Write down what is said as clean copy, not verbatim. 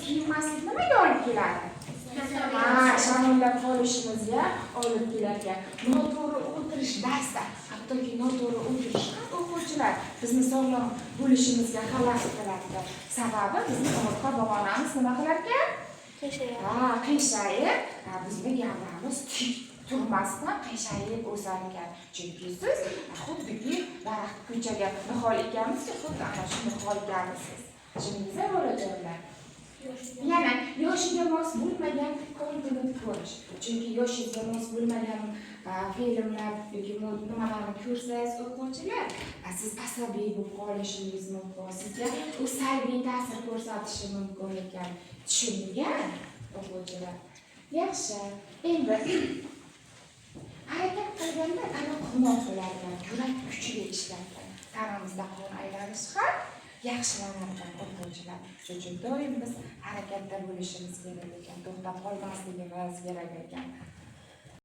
kiyinmaslik nimaga olib keladi? Ha, shamollab qolishimizga olib kelar ekan. Noto'g'ri o'tirish darsda, hattoki noto'g'ri o'tirish ham, o'quvchilar, bizni sog'lom bo'lishimizga xalaqit qilar ekan. Sababi bizni umurtqa bog'onamiz nima qilar ekan? Ha, qiyshayib, ha, bizni gavdamiz tik turmasdan qiyshayib o'sar ekan. Chunki siz xuddiki daraxt, ko'chaga nihol ekanmizki, xuddi ana shu nihol kabisiz. Tushundingizmi, bolajonlar? Yana yoshiga mos bo'lmagan kontent ko'rish. Chunki yoshingizga mos bo'lmagan filmlar yoki nimalarni ko'rsangiz, o'quvchilar, siz asabiy bo'lib qolishingiz mumkin. Sizga u salbiy ta'sir ko'rsatishi mumkin ekan. Tushundik, o'quvchilar? Yaxshi. Endi harakat qilganda tana quvnoq bo'lar ekan, yurak kuchli ishlar ekan. Tanamizda qon aylanishi ham yaxshilanar ekan, o'quvchilar. Shuning uchun doim biz harakatda bo'lishimiz kerak ekan, to'xtab qolmasligimiz kerak ekan.